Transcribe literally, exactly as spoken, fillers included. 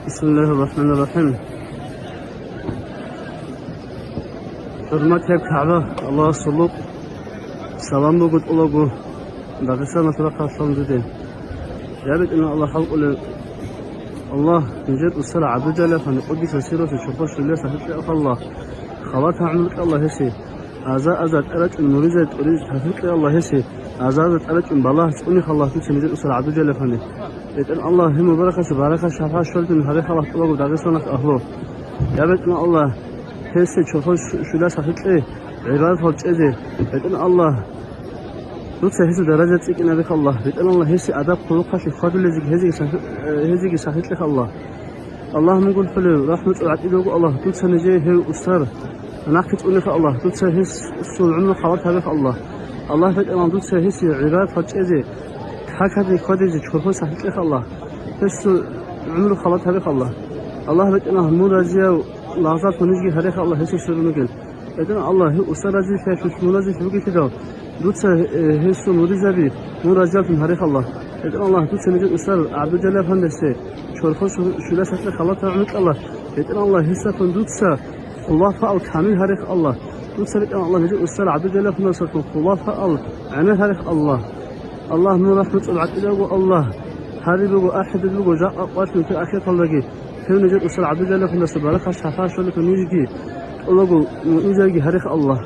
بسم الله الرحمن الرحيم. ХӀурматияб КагӀба, Аллагьасул рукъ, салам буго тӀолабго Дагъистаналъул рахъалъан дуде. Я БетӀергьан Аллагь, халкъулев Аллагь, нижер усара ГӀабдул-Жалилахъани къуддиса сирругьу чорхол щулиялъ сахлъиялъ Аллагь, халатаб гӀумру кье Аллагь гьесие. Аза-аза тӀарачӀун муризай тӀуриз тавфикъ кье Аллагь гьесие, аза-аза тӀарачӀун балагь цӀуне Аллагь дуца нижер усара ГӀабдул-Жалилахъани. БетӀергьан Аллагь, гьеб мубаракалъул баракат шафагӀат щолеб гьаре Аллагь тӀолабго Дагъистаналъул агьлу. Я БетӀергьан Аллагь, гьесие чорхол щу-, щулиялъ сахлъи кье, гӀибадатал чӀезе. БетӀергьан Аллагь, дуца гьесул даража цӀикӀкӀинабе Аллагь. БетӀергьан Аллагь, гьесие адаб-хъулухъалъе хьвадулезеги гьезеги сахи-, э, гьезеги сахлъи кье Аллагь. Аллагь, мун гурхӀулев, рахӀму цӀур гӀатӀидавго Аллагь, дуца нижее гьев усар нахъе цӀуне Аллагь, дуца гьесул гӀумру халат гьабе Аллагь. Аллагь, БетӀергьан, дуца гьесие гӀибадатал чӀезе, какаде хьвадизе чорхол сахлъи кье Аллагь. Гьесул гӀумру халат гьабе Аллагь. Аллагь, БетӀергьан, мун разияв лагъзаллъун нижги гьаре Аллагь, гьесул сверун ругел. БетӀергьан Аллагь, гьев усар разилъиялъулъ мун разилъ бугелъидал, дуца, э, гьесул муридзаби мун разияллъун гьаре Аллагь. БетӀергьан Аллагь, дуца нижер усар ГӀабдул-Жалилахъандасе чорхол щу-, щулиялъ сахлъи халатаб гӀумру кье Аллагь. БетӀергьан Аллагь, гьесдалъун дуца хулафаал камил гьаре Аллагь. Дуца, БетӀергьан Аллагь, нижер усар ГӀабдул-Жалилахъандасалъун хулафаал гӀемер гьаре Аллагь. Аллагь, мун рахӀму цӀур гӀатӀидавго Аллагь, гьари буго, ахӀидаб буго жакъа къватӀлъун ахиралдаги, гьев нижер усар ГӀабдул-Жалилахъандасул баракат шафагӀат щолелъул нижги тӀолабго муъминзабиги гьаре Аллагь.